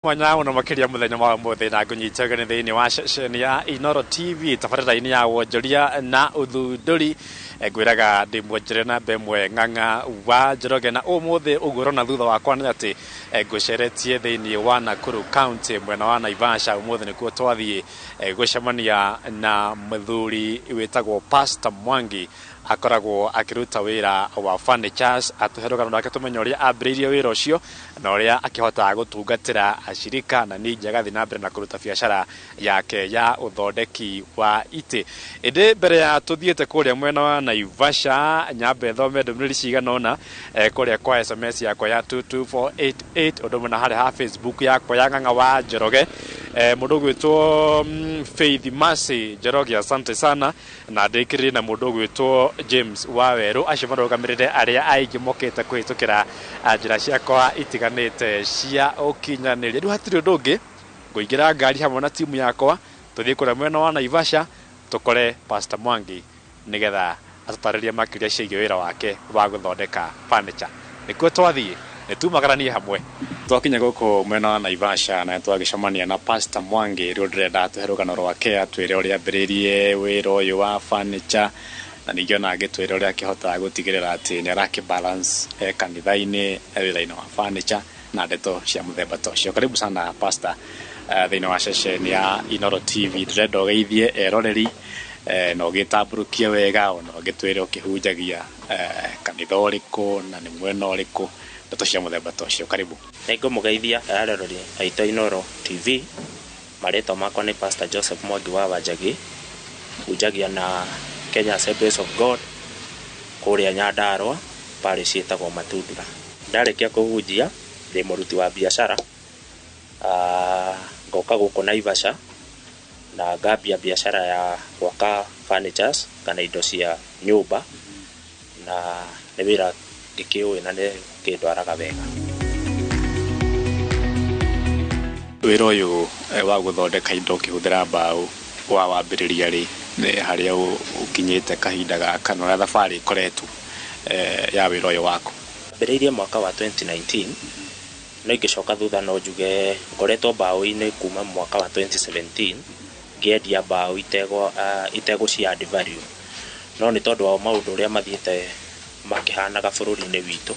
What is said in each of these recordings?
Mwanya mũno makĩria mũthenya wa ũmũthĩ na ngũnyita ũgeni thĩinĩ wa ceceni ya Inooro TV tabarĩra-inĩ ya wonjoria na ũthundũri. Ngwĩraga ndĩ mwonjore namba ĩmwe Ng'ang'a wa Njoroge, na ũmũthĩ ũguo ũrona thutha wakwa nĩ atĩ ngũceretie thĩinĩ wa Nakuru County mwena wa Naivasha. Ũmũthĩ nĩkuo twathiĩ gũcemania na mũthuri wĩtagwo Pastor Mwangi, akoragwo akĩruta wĩra wa furnitures. Atũhe rũgano rwake tũmenye ũrĩa ambĩrĩirie wĩra ũcio na ũrĩa akĩhotaga gũtungatĩra acirika na ningĩ agathiĩ na mbere na kũruta biacara yake ya ũthondeki wa itĩ. Ĩndĩ mbere ya tũthiĩte kũrĩa mwena wa Naivasha, nyambe thome ndũmĩrĩri cigana ũna kũrĩa kwa SMS yakwa ya 22488, ũndũ ũmwe na harĩa ha Facebook yakwa ya Ng'ang'a wa Njoroge. Mũndũ ũgwĩtwo Faith Mercy Njoroge, asante sana, na ndĩkĩrĩrie na mũndũ ũgwĩtwo James Wawerũ, acio marũgamĩrĩre arĩa aingĩ mokĩte kũhĩtũkĩra njĩra ciakwa itiganĩte cia ũkinyanĩria. Rĩu hatirĩ ũndũ ũngĩ, ngũingĩra ngari hamwe na timu yakwa tũthiĩ kũrĩa mwena wa Naivasha tũkore Pastor Mwangi nĩgetha atũtarĩrie makĩria ciĩgiĩ wĩra wake wa gũthondeka furniture. Nĩkuo twathiĩ, nĩtumagaranie hamwe. Twakinya gũkũ mwena wa Naivasha na twagĩcemania na Pastor Mwangi. Rĩu ndĩrenda atũhe rũgano rwake, atwĩre ũrĩa ambĩrĩirie wĩra ũyũ wa furniture, na ningĩ ona agĩtwĩre ũrĩa akĩhotaga gũtigĩrĩra atĩ nĩ arakĩ balance kanitha-inĩ, wĩra-inĩ wa furniture na ndeto cia mũthemba ta ũcio. Karibu sana Pastor thĩinĩ wa ceceni ya Inooro TV. Ndĩrenda ũgeithie eroreri na ũgĩtambũrũkie wega, ona ũgĩtwĩre ũkĩhunjagia kanitha ũrĩkũ na nĩ mwena ũrĩkũ, ndeto cia mũthemba ta ũcio. Karibu. Nĩngũmũgeithia aroreri aitũ a Inooro TV. Marĩtwa makwa nĩ Pastor Joseph Mwangi wa Wanjagi, hunjagia na Kenya Assemblies of God kũrĩa Nyandarua, parish ĩtagwo Matundura. Ndarĩkia kũhunjia, ndĩ mũruti wa biacara, ngoka gũkũ Naivasha na ngambia biacara ya gwaka furnitures kana indo cia nyũmba, na nĩ wĩra ndĩkĩũĩ na nĩ kĩndwaraga wega. Wĩra ũyũ wa gũthondeka indo ũkĩhũthĩra mbaũ wa wambĩrĩria rĩ, harĩa ũkinyĩte kahinda gaka na ũrĩa thabarĩ ĩkoretwo ya wĩra ũyũ waku? Ambĩrĩirie mwaka wa 2019, no ingĩcoka thutha no njuge ngoretwo mbaũ-inĩ kuma mwaka wa 2017 ngĩendia mbaũ itegũ cia add value, no nĩ tondũ wa maũndũ ũrĩa mathiĩte makĩhanaga bũrũri-inĩ witũ,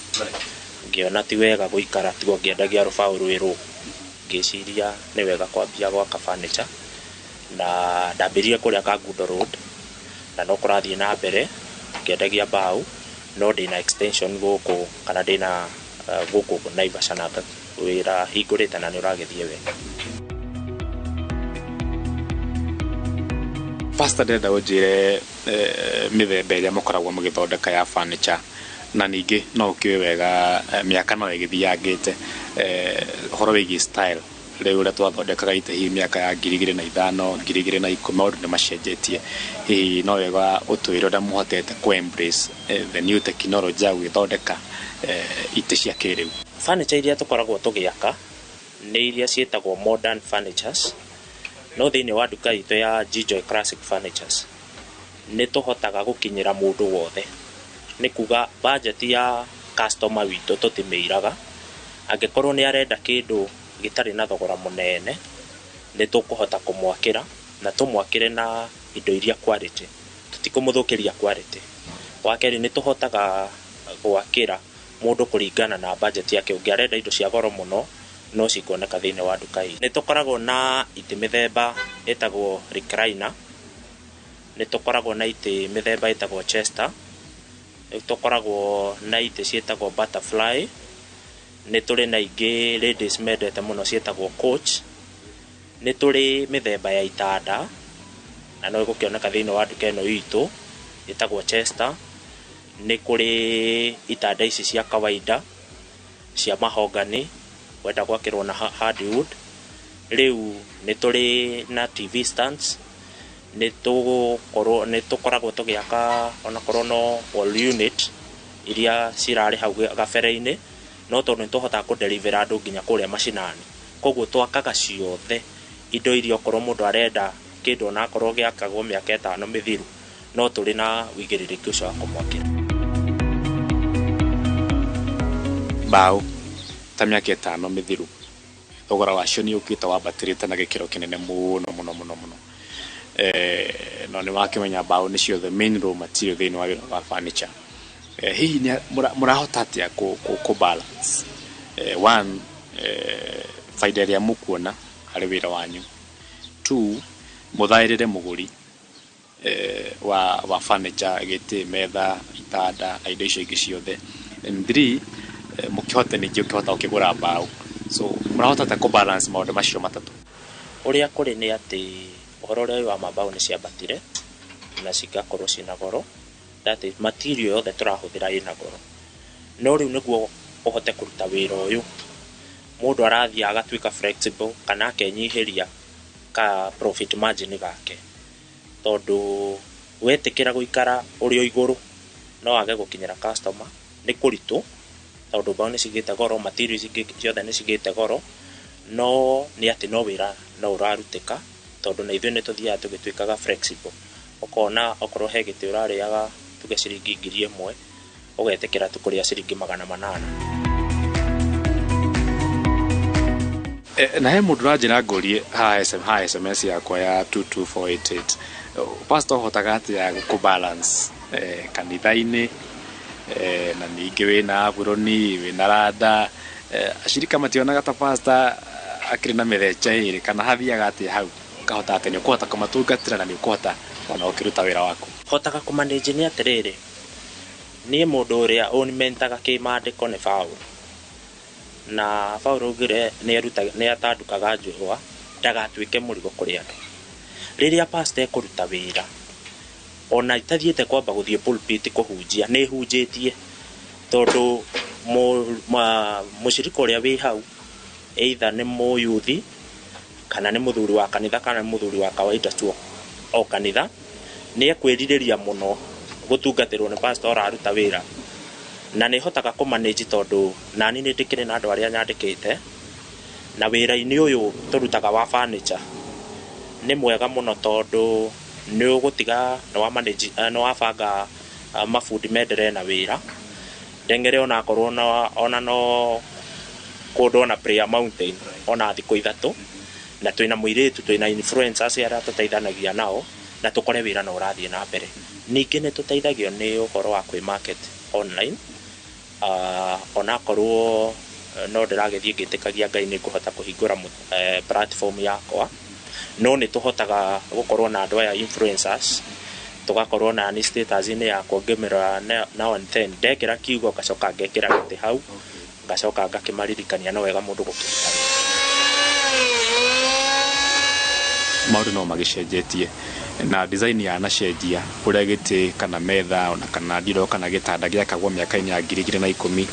ngĩona ti wega gũikara tigwo ngĩendagia rũbaũ rwĩ rũũ. Ngĩciria nĩ wega kwambia gwaka furniture, na ndambĩrĩirie kũrĩa Kangundo Road na no kũrathiĩ na mbere ngĩendagia mbaũ, no ndĩna extension gũkũ kana ndĩna gũkũ Naivasha na wĩra hingũrĩte na nĩ ũragĩthiĩ wega. Pastor, ndĩrenda ũnjĩre mĩthemba ĩrĩa mũkoragwo mũgĩthondeka ya furniture, na ningĩ no ũkĩũĩ wega mĩaka no ĩgĩthiangĩte, ũhoro wĩgiĩ style. Rĩu ũrĩa twathondekaga itĩ hihi mĩaka ya 2005, 2010, maũndũ nĩ macenjetie. Hihi no wega ũtwĩre ũrĩa mũhotete kũ embrace the new technology ya gũgĩthondeka itĩ cia kĩrĩu. Furniture iria tũkoragwo tũgĩaka nĩ iria ciĩtagwo modern furnitures, no thĩinĩ wa nduka itũ ya G-Joy Classic Furnitures nĩ tũhotaga gũkinyĩra mũndũ wothe. Nĩ kuga budget ya customer witũ tũtimĩiraga, angĩkorwo nĩ arenda kĩndũ gĩtarĩ na thogora mũnene nĩ tũkũhota kũmwakĩra, na tũmwakĩre na indo iria quality, tũtikũmũthũkĩria quality. Wa kerĩ, nĩ tũhotaga gwakĩra mũndũ kũringana na budget yake. Ũngĩ arenda indo cia goro mũno no cikuoneka thĩinĩ wa nduka ĩyo. Nĩ tũkoragwo na itĩ mĩthemba ĩtagwo recliner, nĩ tũkoragwo na itĩ mĩthemba ĩtagwo chester, nĩ tũkoragwo na itĩ ciĩtagwo butterfly, nĩ tũrĩ na ingĩ ladies mendete mũno ciĩtagwo coach, nĩ tũrĩ mĩthemba ya itanda na no ĩgũkĩoneka thĩinĩ wa nduka ĩno itũ ĩtagwo chester, nĩ kũrĩ itanda ici cia kawaida cia mahogany wenda gwakĩrwo na hardwood. Rĩu nĩ tũrĩ na TV stands, nĩ tũkoragwo tũgĩaka onakorwo no wall unit iria cirarĩ hau gabere-inĩ, no tondũ nĩ tũhotaga kũ deliver andũ nginya kũrĩa macinani, koguo twakaga ciothe indo iria okorwo mũndũ arenda kĩndũ onakorwo gĩakagwo mĩaka 5 mĩthiru, no tũrĩ na wĩigĩrĩrĩki ũcio wa kũmwakĩra. Mbaũ ta mĩaka 5 mĩthiru Thogora wacio nĩ ũkĩte wambatĩrĩte na gĩkĩro kĩnene mũno mũno mũno mũno. No nĩ wakĩmenya mbaũ nĩcio the main raw material thĩinĩ wa wĩra wa furniture. Hihi mũrahota atĩa kũ balance one, baida ĩrĩa mũkuona harĩ wĩra wanyu, two, mũthaĩrĩre mũgũri wa furniture, gĩtĩ, metha, itanda na indo icio ingĩ ciothe, and three, mũkĩhote ningĩ ũkĩhota ũkĩgũra mbaũ? So mũrahota atĩa kũ balance maũndũ macio matatũ? Ũrĩa kũrĩ nĩ atĩ ũhoro ũrĩa wĩ wa mbaũ nĩ ciambatire na cigakorwo ciĩna goro, that is material yothe tũrahũthĩra ĩna goro. No rĩu nĩguo ũhote kũruta wĩra ũyũ, mũndũ arathiĩ agatuĩka flexible kana akenyihĩria ka profit margin gake, tondũ wetĩkĩra gũikara ũrĩ o igũrũ no wage gũkinyĩra customer. Nĩ kũritũ tondũ mbaũ nĩ cigĩte goro, materials ingĩ ciothe nĩ cigĩte goro, no nĩ atĩ no wĩra no ũrarutĩka, tondũ na ithuĩ nĩ tũthiaga tũgĩtuĩkaga flexible. Ũkona okorwo he gĩtĩ ũrarĩaga tuge ciringi 1000, ũgetĩkĩra tu kũrĩa ciringi 800. Na he mũndũ ũranjĩra ngũrie haha haha SMS yakwa ya 22488, pastor, ũhotaga atĩa kũ balance kanitha-inĩ na ningĩ wĩna aburoni, wĩna randa? Acirika mationaga ta pastor akĩrĩ na mĩthecha ĩrĩ, kana hathiaga atĩa hau? Ũkahota atĩa nĩ ũkũhota kũmatungatĩra na nĩ ũkũhota ona ũkĩruta wĩra waku? Hotaga kũmanage nĩ atĩrĩrĩ, niĩ mũndũ ũrĩa ũnimentaga kĩmandĩko nĩ Paũlũ, na Paũlũ augire nĩ atandukaga njũa ndagatuĩke mũrigo kũrĩ andũ. Rĩrĩa pastor ekũruta wĩra, ona itathiĩte kwamba gũthiĩ pulpit kũhunjia, nĩ hunjĩtie, tondũ mũcirika ũrĩa wĩ hau either nĩ mũyuthi kana nĩ mũthuri wa kanitha kana nĩ mũthuri wa kawaida tu o kanitha, nĩ ekwĩrirĩria mũno gũtungatĩrwo nĩ pastor ũraruta wĩra. Na nĩ hotaga kũmanage tondũ nani nĩ ndĩkĩrĩ na andũ arĩa nyandĩkĩte, na wĩra-inĩ ũyũ tũrutaga wa furniture nĩ mwega mũno, tondũ nĩ ũgũtiga nĩ wa manage, nĩ wabanga mabundi menderee na wĩra ndeng'ere, onakorwo ona no kũndũ ona Prayer Mountain ona thikũ 3, na twĩna mũirĩtu, twĩna influencers arĩa tũteithanagia nao, na tũkore wĩra no ũrathiĩ na mbere. Ningĩ nĩ tũteithagio nĩ ũhoro wa kwĩ market online, onakorwo no ndĩragĩthiĩ ngĩtĩkagia Ngai nĩ ngũhota kũhingũra platform yakwa, no nĩ tũhotaga gũkorwo na andũ aya influencers, tũgakorwo na ni status-inĩ yakwa ngĩmĩrora now and then, ndekĩra kiugo ngacoka ngekĩra gĩtĩ hau, ngacoka ngakĩmaririkania no wega mũndũ gũkĩruta wĩra. Maũndũ no magĩcenjetie na design yanacenjia, kũrĩa gĩtĩ kana metha ona kana ndiro kana gĩtanda gĩakagwo mĩaka-inĩ ya 2010,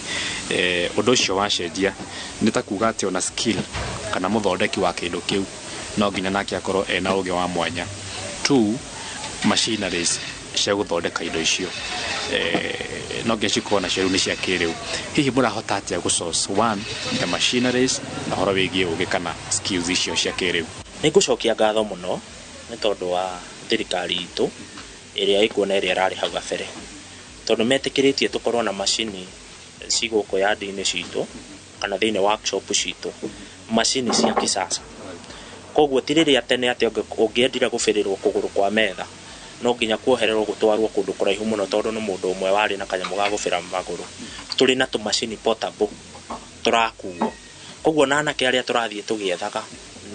ũndũ ũcio wacenjia nĩ ta kuga atĩ ona skill kana mũthondeki wa kĩndũ kĩu no nginya nake akorwo ena ũgĩ wa mwanya. Two, machineries cia gũthondeka indo icio no nginya cikorwo nacio rĩu nĩ cia kĩrĩu. Hihi mũrahota atĩa gũ source one, the machineries, na ũhoro wĩgiĩ ũgĩ kana skills icio cia kĩrĩu? Nĩ ngũcokia ngatho mũno nĩ tondũ wa thirikari itũ ĩrĩa ĩkuo na ĩrĩa ĩrarĩ hau gabere, tondũ metĩkĩrĩtie tũkorwo na macini ci gũkũ yandi-inĩ citũ kana thĩinĩ workshop citũ, macini cia kisasa. Koguo ti rĩrĩa tene atĩ ũngĩendire gũbĩrĩrwo kũgũrũ kwa metha no nginya kuohererwo gũtwarwo kũndũ kũraihu mũno, tondũ nĩ mũndũ ũmwe warĩ na kanyamũ ga gũbĩra magũrũ. Tũrĩ na tũmacini portable tũrakuo, koguo na anake arĩa tũrathiĩ tũgĩethaga,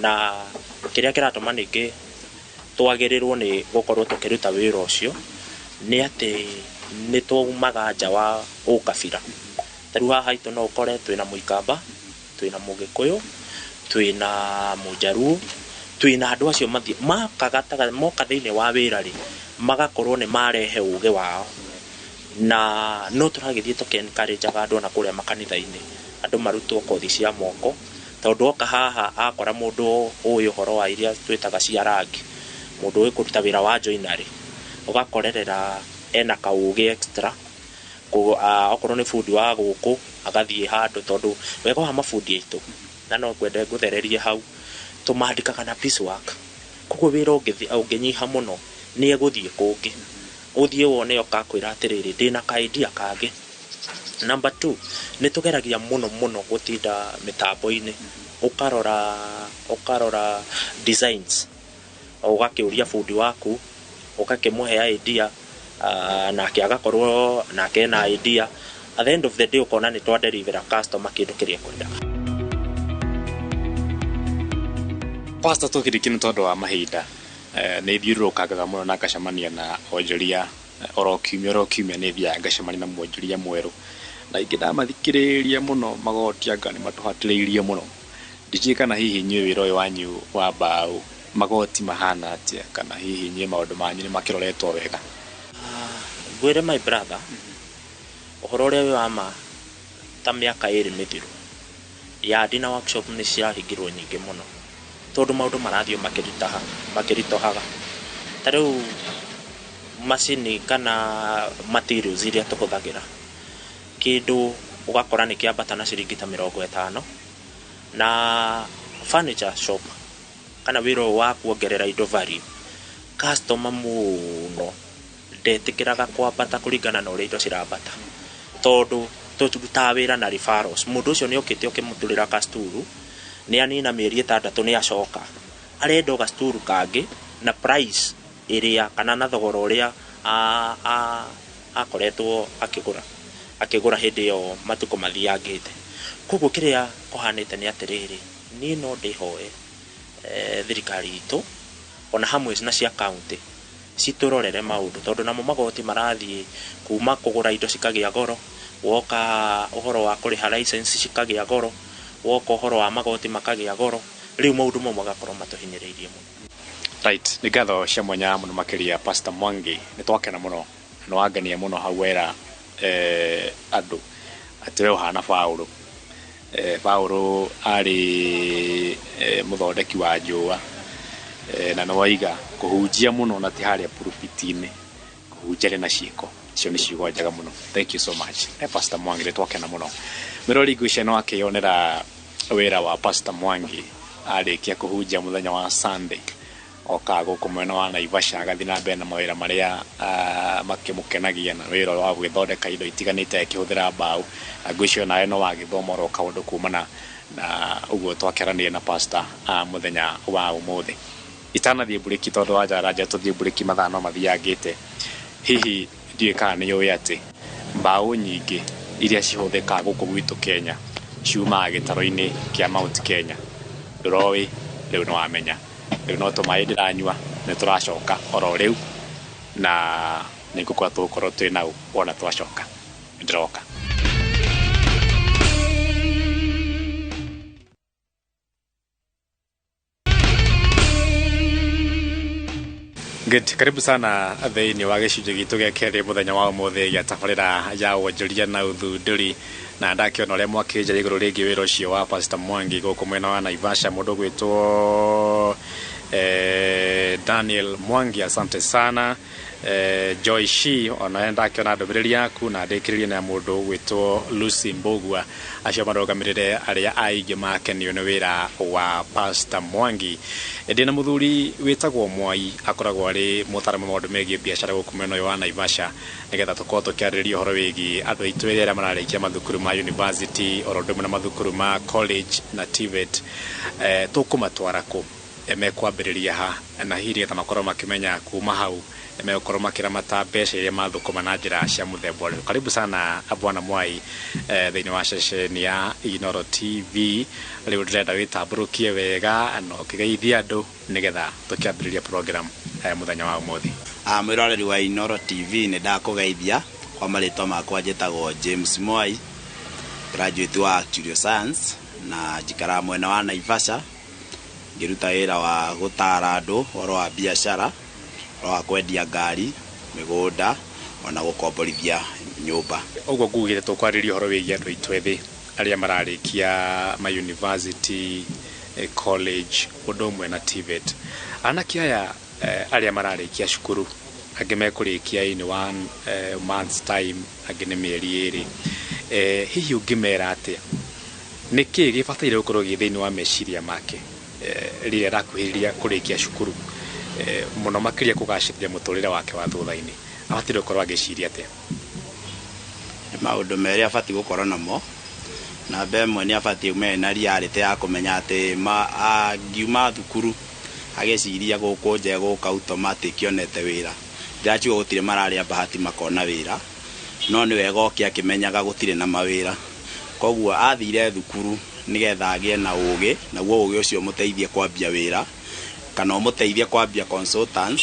na kĩrĩa kĩratũma ningĩ twagĩrĩrwo nĩ gũkorwo tũkĩruta wĩra ũcio nĩ atĩ nĩ twaumaga nja wa ũkabira. Ta rĩu haha haitũ no ũkore twĩna Mũikamba, twĩna Mũgĩkũyũ, twĩna Mũnjaruo, twĩna andũ acio mathiĩ makagataga moka thĩinĩ wa wĩra rĩ, magakorwo nĩ marehe ũgĩ wao. Na no tũragĩthiĩ tũkĩ encourage andũ ona kũrĩa makanitha-inĩ, andũ marutwo kothi cia moko, tondũ oka haha akora mũndũ ũĩ ũhoro wa iria twĩtaga cia rangi, mũndũ ũĩ kũruta wĩra wa joinery, ũgakorerera ena kaũgĩ extra. Okorwo nĩ bundi wa gũkũ agathiĩ handũ, tondũ wega wa mabundi aitũ, na no ngwende ngũthererie hau, tũmandĩkaga na piece work, koguo wĩra ũngĩnyiha mũno nĩ egũthiĩ kũngĩ, ũthiĩ wone ũkakwĩra atĩrĩrĩ, ndĩna ka idea kangĩ. Number 2, nĩ tũgeragia mũno mũno gũtinda mĩtambo-inĩ Ũkarora designs, ũgakĩũria bundi waku, ũgakĩmũhe idea, nake agakorwo nake ena idea. At the end of the day ũkona nĩ twa deliver customer kĩndũ kĩrĩa ekwendaga. Pastor, tũkĩrĩkia nĩ tondũ wa mahinda, nĩ thiũrũrũkangaga mũno na ngacemania na onjoria oro kiumia oro kiumia, nĩ thiaga ngacemania na mwonjoria mwerũ, na ingĩ ndamathikĩrĩria mũno magoti anga nĩ matũhatĩrĩirie mũno. Ndiũĩ kana hihi inyuĩ wĩra ũyũ wanyu wa mbaũ magoti mahana atĩa, kana hihi inyuĩ maũndũ manyu nĩ makĩroretwo wega? Ngwĩre my brother, ũhoro ũrĩa wĩ wa ma, ta mĩaka 2 mĩthiru yandi na workshop nĩ cirahingirwo nyingĩ mũno, tondũ maũndũ marathiĩ makĩritũhaga. Ta rĩu macini kana materials iria tũhũthagĩra, kĩndũ ũgakora nĩ kĩambata na ciringi ta 50. Na furniture shop kana wĩra ũyũ wa kuongerera indo value, customer mũno ndetĩkĩraga kwambata kũringana na ũrĩa indo cirambata, tondũ tũrutaga wĩra na referrals. Mũndũ ũcio nĩ okĩte ũkĩmũturĩra kasturu, nĩ anina mĩeri 6 nĩ acoka arenda o gasturu kangĩ na price ĩrĩa kana na thogora ũrĩa akoretwo akĩgũra hĩndĩ ĩyo matukũ mathiangĩte. Koguo kĩrĩa kũhanĩte nĩ atĩrĩrĩ, niĩ no ndĩhoe thirikari itũ ona hamwe na cia county citũrorere maũndũ, tondũ namo magoti marathiĩ kuma kũgũra indo cikagĩa goro, woka ũhoro wa kũrĩha license cikagĩa goro, woka ũhoro wa magoti makagĩa goro, rĩu maũndũ mau magakorwo matũhinyĩrĩirie mũno. Right, nĩ ngatho cia mwanya mũno makĩria Pastor Mwangi, nĩ twakena mũno, nĩ wangenia mũno hau wera andũ atĩ we ũhana Paũlũ. Paũlũ arĩ mũthondeki wa njũa, na nĩ waiga kũhunjia mũno na ti harĩa pulpit-inĩ, kũhunjia na ciĩko. Icio nĩ ciugo njega mũno. Thank you so much. Pastor Mwangi, nĩ twakena mũno. Mwĩrori ngwĩciria nĩ wakĩyonera wĩra wa Pastor Mwangi arĩkia kũhunjia mũthenya wa Sunday, okaga gũkũ mwena wa Naivasha agathiĩ na mbere na mawĩra marĩa makĩmũkenagia, na wĩra wa gwĩthondeka indo itiganĩte akĩhũthĩra mbaũ. Na ngwĩciria nawe no wagĩthoma oro kaũndũ kumana na ũguo twakĩaranĩria na pastor mũthenya wa ũmũthĩ. Itanathiĩ mburĩki, tondũ wanjaranja tũthiĩ mburĩki mathaa no mathiangĩte, hihi ndiũĩ kana nĩ ũĩ atĩ mbaũ nyingĩ iria cihũthĩkaga gũkũ gwitũ Kenya ciumaga gĩtaro-inĩ kĩa Mount Kenya. Ndũroĩ? Rĩu nĩ wamenya. Rĩu no tũmaĩ ndĩranyua, nĩ tũracoka oro rĩu, na nĩ ngũkorwo tũgũkorwo twĩ nau wona twacoka. Ndĩroka. Good. Karibu sana thĩinĩ wa gĩcunjĩ gitũ gĩa kerĩ mũthenya wa ũmũthĩ gĩa tabarĩra ya wonjoria na ũthundũri, na ndakĩona ũrĩa mwakĩnja igũrũ rĩgiĩ wĩra ũcio wa Pastor Mwangi gũkũ mwena wa Naivasha, mũndũ gwĩtwo Daniel Mwangi, asante sana. Joy Shi, ona ndakĩona ndũmĩrĩri yaku, na ndĩkĩrĩrie na mũndũ gwĩtwo Lucy Mbugua, acio marũgamĩrĩre arĩa aingĩ makenio nĩ wĩra wa Pastor Mwangi. Ndĩ na mũthuri wĩtagwo Mwai, akoragwo arĩ mũtaaramu wa maũndũ megiĩ biacara gũkũ mwena ũyũ wa Naivasha, nĩgetha tũkorwo tũkĩarĩrĩria ũhoro wĩgiĩ andũ aitũ arĩa mararĩkia mathukuru ma university oro ũndũ ũmwe na mathukuru ma college na TVET. Tũkũmatwara kũ, mekwambĩrĩria ha, na hihi nĩgetha makorwo makĩmenya kuma hau megũkorwo makĩramata mbeca iria mathũkũma na njĩra cia mũthemba ũrĩkũ. Karibu sana Bwana Mwai thĩinĩ wa ceceni ya Inooro TV. Rĩu ndĩrenda wĩtambũrũkie wega na ũkĩgeithie andũ nĩgetha tũkĩambĩrĩria program mũthenya wa ũmũthĩ. Mwĩroreri wa Inooro TV, nĩ ndakũgeithia. Kwa marĩtwa makwa njĩtagwo James Mwai, graduate wa Actuarial Science, na njikaraga mwena wa Naivasha, ngĩruta wĩra wa gũtara andũ ũhoro wa biacara, ũhoro wa kwendia ngari, mĩgũnda, ona gũkomborithia nyũmba. Ũguo ngugĩte tũkwarĩria ũhoro wĩgiĩ andũ aitũ ethĩ arĩa mararĩkia ma university, college, ũndũ ũmwe na TVET. Anake aya arĩa mararĩkia cukuru, angĩ mekũrĩkia in one month's time, angĩ nĩ mĩeri 2. Hihi ũngĩmera atĩa? Nĩ kĩĩ gĩbataire gũkorwo gĩ thĩinĩ wa meciria make rĩrĩa arakuhĩrĩria kũrĩkia cukuru, mũno makĩria kũgacĩrithia mũtũrĩre wake wa thutha-inĩ? Abataire gũkorwo agĩciria atĩa? Nĩ maũndũ merĩ abatiĩ gũkorwo namo. Namba ĩmwe, nĩ abatiĩ ume na reality ya kũmenya atĩ angiuma thukuru agĩciria gũkũ nja gũka automatic onete wĩra, ndĩrakiuga gũtirĩ mararĩa bahati makona wĩra, no nĩ wega oke akĩmenyaga gũtirĩ na mawĩra. Koguo athire thukuru nĩgetha agĩe na ũgĩ, naguo ũgĩ ũcio ũmũteithie kwambia wĩra kana ũmũteithie kwambia consultants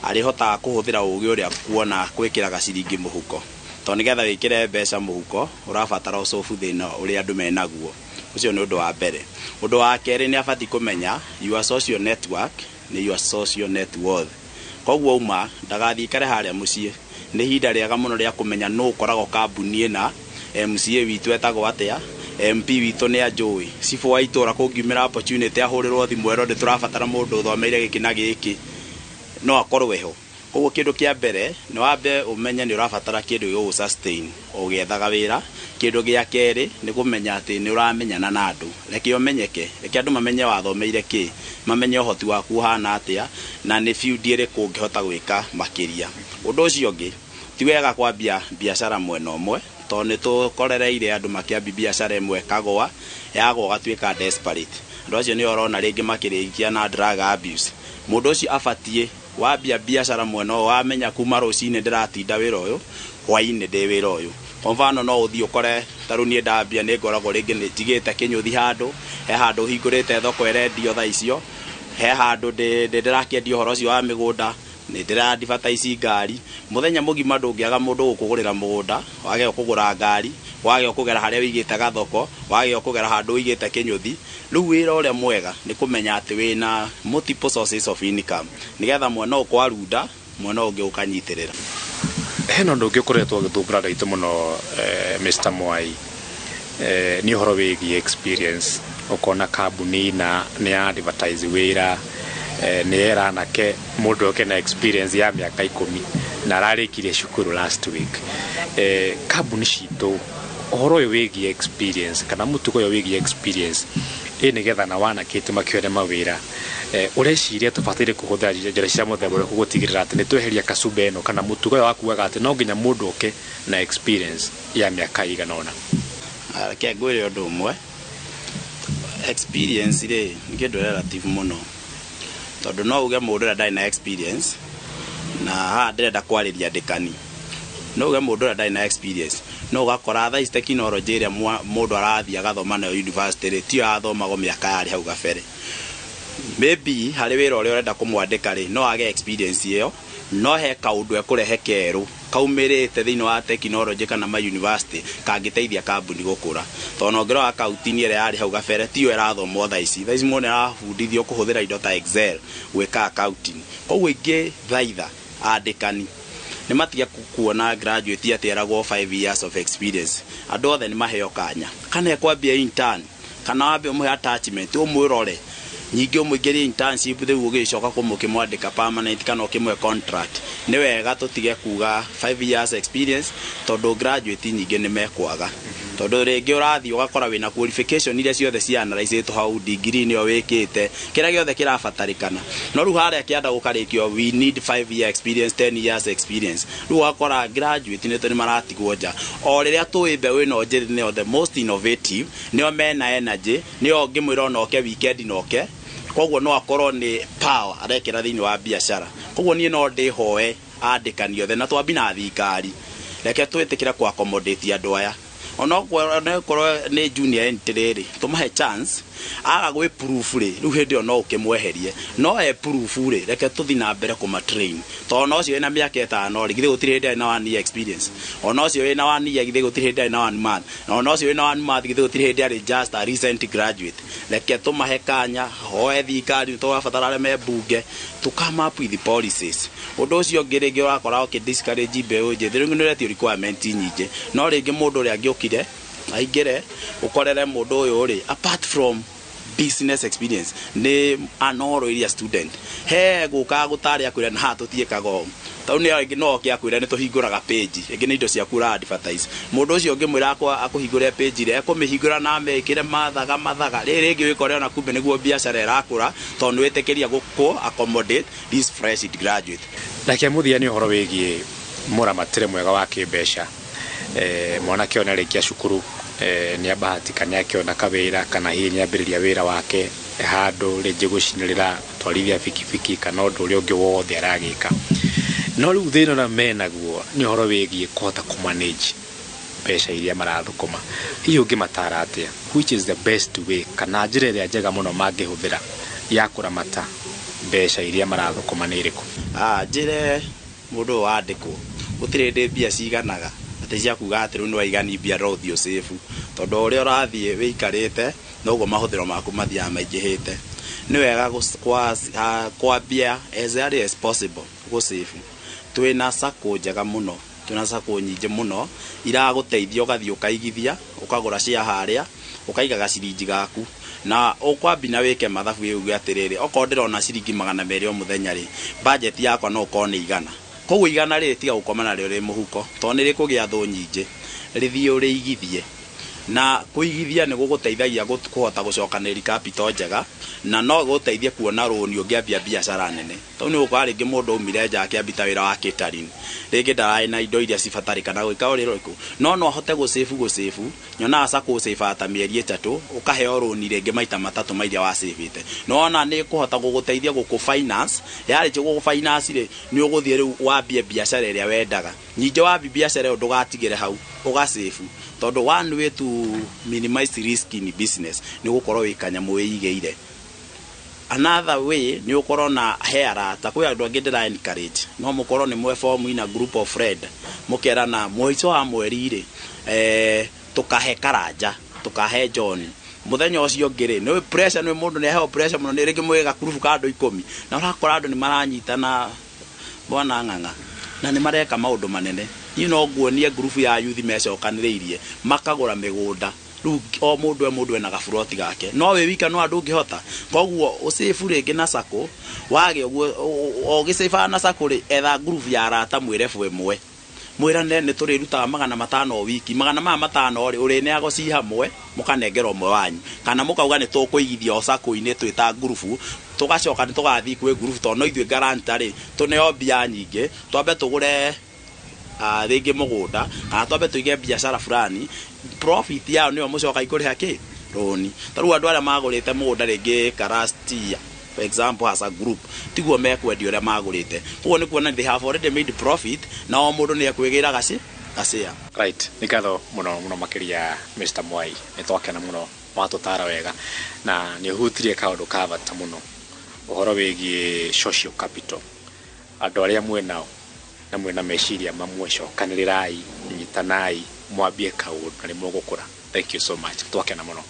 arĩhotaga kũhũthĩra ũgĩ ũrĩa kuona gwĩkĩraga ciringi mũhuko, tondũ nĩgetha wĩkĩre mbeca mũhuko ũrabatara ũcobu thĩna ũrĩa andũ menaguo. Ũcio nĩ ũndũ wa mbere. Ũndũ wa kerĩ, nĩ abatiĩ kũmenya your social network nĩ your social net worth. Koguo uma ndagathiĩ ikare harĩa mũciĩ, nĩ ihinda rĩega mũno rĩa kũmenya nũ ũkoragwo kambuni ĩna, MCA witũ etagwo atĩa, MP witũ nĩ anjũĩ, cibũ wa itũra kũngiumĩra opportunity ahũrĩrwo thimũ erwo nĩ tũrabatara mũndũ ũthomeire gĩkĩ na gĩkĩ, no akorwo eho. Koguo kĩndũ kĩa mbere nĩ wambe ũmenye nĩ ũrabatara kĩndũ gĩgũgũ sustain ũgĩethaga wĩra. Kĩndũ gĩa kerĩ nĩ kũmenya atĩ nĩ ũramenyana na andũ. Reke ũmenyeke, reke andũ mamenye wathomeire kĩ, mamenye ũhoti waku ũhana atĩa, na nĩ field ĩrĩkũ ũngĩhota gwĩka makĩria. Ũndũ ũcio ũngĩ, ti wega kwambia biacara mwena ũmwe, tondũ nĩ tũkorereire andũ makĩambia biacara ĩmwe ĩkagũa, yagũa ũgatuĩka desperate. Andũ acio nĩo ũrona rĩngĩ makĩrĩkia na drug abuse. Mũndũ ũcio abatiĩ wambia biacara mwena ũyũ, wamenya kuma rũcinĩ ndĩratinda wĩra ũyũ, hwainĩ ndĩ wĩra ũyũ. Kwa mfano no ũthiĩ ũkore ta rĩu niĩ ndambia nĩ ngoragwo rĩngĩ nĩ njigĩte kĩnyũthi handũ, he handũ hingũrĩte thoko ĩrendio thaa icio, he handũ ndĩrakĩendia ũhoro ũcio wa mĩgũnda, nĩ ndĩra advertise ngari. Mũthenya mũgima ndũngĩaga mũndũ ũkũgũrĩra mũgũnda, wage kũgũra ngari, wage kũgera harĩa wĩigĩte gathoko, wage kũgera handũ wĩigĩte kĩnyũthi. Rĩu wĩra ũrĩa mwega nĩ kũmenya atĩ wĩna multiple sources of income, nĩgetha mwena ũyũ kwarunda, mwena ũyũ ũngĩ ũkanyitĩrĩra. Hena ũndũ ũngĩ ũkoretwo ũgĩthumbũra andũ aitũ mũno, Mr. Mwai, nĩ ũhoro wĩgiĩ experience. Ũkona kambuni na nĩ ya advertise wĩra, nĩ yera anake mũndũ oke na experience ya mĩaka 10 na ararĩkirie cukuru last week. Kambuni citũ ũhoro ũyũ wĩgiĩ experience kana mũtugo ũyũ wĩgiĩ experience ĩ nĩgetha na wanake aitũ makĩone mawĩra, ũreciria tũbataire kũhũthĩra njĩra cia mũthemba ũrĩkũ gũtigĩrĩra atĩ nĩ tweheria kasumba ĩno kana mũtugo ũyũ wa kugaga atĩ no nginya mũndũ oke na experience ya mĩaka ĩigana ũna? Reke ngwĩre ũndũ ũmwe, experience rĩ nĩ kĩndũ relative mũno, tondũ no uge mũndũ ũrĩa ndarĩ na experience, na haha ndĩrenda kwarĩria andĩkani, no uge mũndũ ũrĩa ndarĩ na experience, no ũgakora thaa ici tekinoronjĩ ĩrĩa mũndũ arathiĩ agathoma nayo university rĩ, tiyo yathomagwo mĩaka yarĩ hau gabere. Maybe harĩ wĩra ũrĩa ũrenda kũmwandĩka rĩ, no age experience ĩyo, no he kaũndũ ekũrehe kerũ kaumĩrĩte thĩinĩ wa tekinoronjĩ kana ma university kangĩteithia kambuni gũkũra. Tondũ ũngĩrora accounting ĩrĩa yarĩ hau gabere tiyo ĩrathomwo thaa ici. Thaa ici mũndũ nĩarabundithio kũhũthĩra indo ta Excel gwĩka accounting. Koguo ingĩthaitha andĩkani nĩ matige kuona graduate atĩ eragwo 5 years of experience. Andũ othe nĩ maheo kanya, kana ekwambia intern kana wambe ũmũhe attachment ũmwĩrore, nyingĩ ũmũingĩrie internship, rĩu ũgĩcoka kũmũkĩmwandĩka permanent kana ũkĩmũhe contract. Nĩ wega tũtige kuga 5 years experience, tondũ graduate nyingĩ nĩ mekwaga, tondũ rĩngĩ ũrathiĩ ũgakora wĩna qualification iria ciothe cianalyzĩtwo hau, degree nĩyo wĩkĩte, kĩrĩa gĩothe kĩrabatarĩkana, no rĩu harĩa kĩanda gũkarĩkio we need 5 year experience, 10 years experience. Rĩu ũgakora graduate nĩ maratigwo nja, o rĩrĩa tũĩ mbeũ ĩno njĩthĩ nĩyo the most innovative, nĩo mena energy, nĩo ũngĩmwĩra ona oke weekend noke, koguo no akorwo nĩ power arekĩra thĩinĩ wa biacara. Koguo niĩ no ndĩhoe andĩkani othe na twambi na thirikari, reke twĩtĩkĩre ku accommodate andũ aya, onokorwo nĩ junior entry rĩ, tũmahe chance. Aga gwĩ proof rĩ, rĩu hĩndĩ ĩyo no ũkĩmweherie, no e proof rĩ, reke tũthi na mbere kũma train, tondũ ona ũcio wĩna mĩaka 5 rĩ, githĩ gũtirĩ hĩndĩ arĩ na 1 year experience? Ona ũcio wĩna 1 year, githĩ gũtirĩ hĩndĩ arĩ na 1 month? Na ona ũcio wĩna 1 month, githĩ gũtirĩ hĩndĩ arĩ just a recent graduate? Reke tũmahe kanya. Hoe thirikari, tũrabatara arĩa me mbunge to come up with policies. Ũndũ ũcio ũngĩ rĩngĩ ũrakora ũkĩ discourage mbeũ njĩthĩ, rĩngĩ nĩ ũretio requirement nyingĩ, no rĩngĩ mũndũ ũrĩa angĩũkire aingĩre ũkorere mũndũ ũyũ rĩ, apart from business experience, nĩ an all area student, he gũka gũtarĩ akwĩra na haha tũtiĩkaga ũũ, tondũ nĩ ĩngĩ no oke akwĩra nĩ tũhingũraga page ĩngĩ nĩ indo ciaku ũra advertise. Mũndũ ũcio ũngĩmwĩra akũhingũre page rĩ, ekũmĩhingũra na amĩkĩre mathaga mathaga rĩrĩ rĩngĩ, wĩkore ona kumbe nĩguo biacara ĩrakũra, tondũ nĩ wĩtĩkĩria gũkũ accommodate this fresh graduate. Na kĩa mũthia nĩ ũhoro wĩgiĩ mũramatĩre mwega wa kĩmbeca. Mwanake ũyũ nĩarĩkia cukuru. Nĩ abahatika nĩ akĩona kawĩra, kana hihi nĩ ambĩrĩria wĩra wake handũ, rĩngĩ gũcinĩrĩra, gũtwarithia bikibiki, kana ũndũ ũrĩa ũngĩ wothe aragĩka. No rĩu thĩna ũrĩa menaguo nĩ ũhoro wĩgiĩ kũhota kũ manage mbeca iria marathũkũma. Hihi ũngĩmatara atĩa? Which is the best way, kana njĩra ĩrĩa njega mũno mangĩhũthĩra ya kũramata mbeca iria marathũkũma nĩ ĩrĩkũ? Njĩre mũndũ ũyũ wandĩkwo, gũtirĩ hĩndĩ mbia ciganaga atĩ cia kuga atĩ rĩu nĩ waigani mbia no ũthiĩ ũcĩbu, tondũ o ũrĩa ũrathiĩ wĩikarĩte noguo mahũthĩro maku mathiaga maingĩhĩte. Nĩ wega kwambia as early as possible gũcĩbu. Twĩna sacco njega mũno, twĩna sacco nyingĩ mũno iragũteithia, ũgathiĩ ũkaigithia, ũkagũra share harĩa, ũkaiga gaciringi gaku, na ũkwambi na wĩke mathabu uge atĩrĩrĩ, okorwo ndĩrona ciringi 200 o mũthenya rĩ, budget yakwa no ũkorwo nĩ 100. Koguo 100 rĩ, tiga gũkoma narĩo rĩ mũhuko, tondũ nĩ rĩkũgĩa thũ nyingĩ, rĩthiĩ ũrĩigithie. Na kũigithia nĩ gũgũteithagia kũhota gũcokanĩrĩria capital njega, na no gũgũteithie kuona rũni ũngĩambia biacara nene. Tondũ nĩ ũgũkora rĩngĩ mũndũ aumire nja akĩambia wĩra wa catering, rĩngĩ ndararĩ na indo iria cibatarĩkanaga gwĩka ũrĩa ũrĩkũ, no no ahote gũcĩbu gũcĩbu. Nyonaga sacco ũcĩbaga ta mĩeri 3, ũkaheo rũni rĩngĩ maita matatũ ma iria wacĩbĩte. Nĩ wona nĩ kũhota gũgũteithia gũkũ finance. Yarĩkia gũgũ finance rĩ, nĩ ũgũthiĩ rĩu wambie biacara ĩrĩa wendaga. Ningĩ wambia biacara ĩyo ndũgatigĩre hau, ũgacĩbu, tondũ one way to minimize risk in business nĩ gũkorwo wĩ kanyamũ wĩigĩire. Another way nĩ ũkorwo na he arata. Kwĩ andũ angĩ ndĩra encourage, no mũkorwo nĩ mwe form in a group of friend, mũkerana mũico wa mweri rĩ, tũkahe Karanja, tũkahe John. Mũthenya ũcio ũngĩ rĩ, nĩ pressure, nĩ mũndũ nĩ aheo pressure mũno, nĩ rĩngĩ mwĩ gakurubu ka andũ 10, na ũrakora andũ nĩ maranyitana, bwana Ng'ang'a, na nĩ mareka maũndũ manene. Niĩ no nguonie ngurubu ya youth mecokanĩrĩirie makagũra mĩgũnda. Rĩu o mũndũ e mũndũ ena gaburoti gake, no wĩ wika no andũ ũngĩhota. Koguo ũcĩbu rĩngĩ na sacco, wagĩa ũguo o ũgĩcĩbaga na sacco rĩ, etha ngurubu ya arata, mwĩrebu ĩmwe, mwĩrane nĩ tũrĩrutaga 500 o wiki. 500 rĩ, ũrĩneagwo ci hamwe, mũkanengera ũmwe wanyu, kana mũkauga nĩ tũkũigithia o sacco-inĩ twĩ ta ngurubu, tũgacoka nĩ tũgathiĩ kwĩ ngurubu, tondũ no ithuĩ guarantor rĩ, tũneo mbia nyingĩ, twambe tũgũre rĩngĩ mũgũnda, kana twambe tũige biacara fulani, profit yao nĩyo mũcoka ikũrĩha kĩ rũni. Ta rĩu andũ arĩa magũrĩte mũgũnda rĩngĩ last year, for example, as a group, tiguo mekwendia ũrĩa magũrĩte. Koguo nĩ kuona they have already made profit, na o mũndũ nĩ ekwĩgĩra gacĩa. Right, nĩ ngatho mũno mũno makĩria, Mr. Mwai, nĩ twakena mũno, watũtara wega na nĩ ũhutirie kaũndũ ka bata mũno, ũhoro wĩgiĩ social capital. Andũ arĩa mwĩnao na mwĩna meciria mamwe, cokanĩrĩrai, nyitanai, mwambie kaũndũ na nĩ mũgũkũra. Thank you so much, twakena mũno.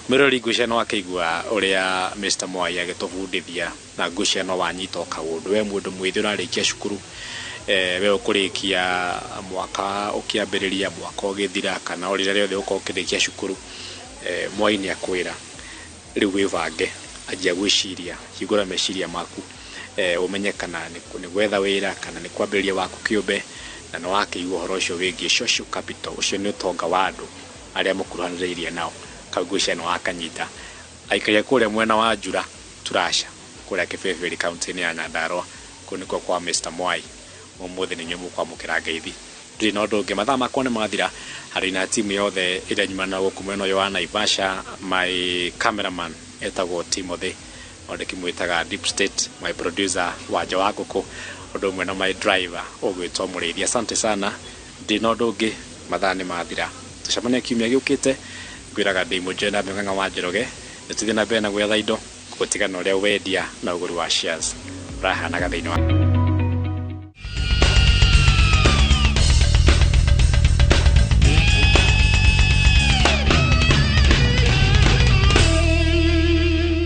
Mwĩrori, ngwĩciria no akĩigua ũrĩa Mr. Mwai agĩtũbundithia, na ngwĩciria no wanyita o kaũndũ. We mũndũ mwĩthĩ ũrarĩkia cukuru, we ũkũrĩkia mwaka ũkĩambĩrĩria, mwaka ũgĩthira, kana o rĩrĩa rĩothe ũkorwo ũkĩrĩkia cukuru, Mwai nĩ akwĩra rĩu wĩbange, anjia gwĩciria, hingũra meciria maku, ũmenye kana nĩ gwetha wĩra kana nĩ kwambĩrĩria waku kĩũmbe. Na nĩ wakĩigua ũhoro ũcio wĩgiĩ social capital, ũcio nĩ ũtonga wa andũ arĩa mũkuruhanĩrĩirie nao. Kau ngwĩciria nĩ wakanyita. Aikaria kũrĩa mwena wa Njura Turasha, kũrĩa Kĩbĩbĩrĩ, kaunti-inĩ ya Nyandarua, kũu nĩkuo kwa Mr. Mwai. Ũmũthĩ nĩ inyuĩ mũkwamũkĩra ngeithi, ndirĩ na ũndũ ũngĩ, mathaa makwa nĩ mathira. Harĩ na timu yothe ĩrĩa nyuma na gũkũ mwena ũyũ wa Naivasha, my cameraman etagwo Timothy, no ndĩkĩmwĩtaga Deep State, my producer Wanja wa Ngũkũ, ũndũ ũmwe na my driver ũgwĩtwo Mũrĩithi. Asante sana, ndirĩ na ũndũ ũngĩ, mathaa nĩ mathira. Tũcemanie kiumia gĩũkĩte. Ngwĩraga ndĩ mũnjũ na Ng'ang'a wa Njoroge, nĩ tũthiĩ na mbere na gwetha indo, gũtigana ũrĩa wendia na ũgũri wa shares ũrahanaga thĩinĩ wa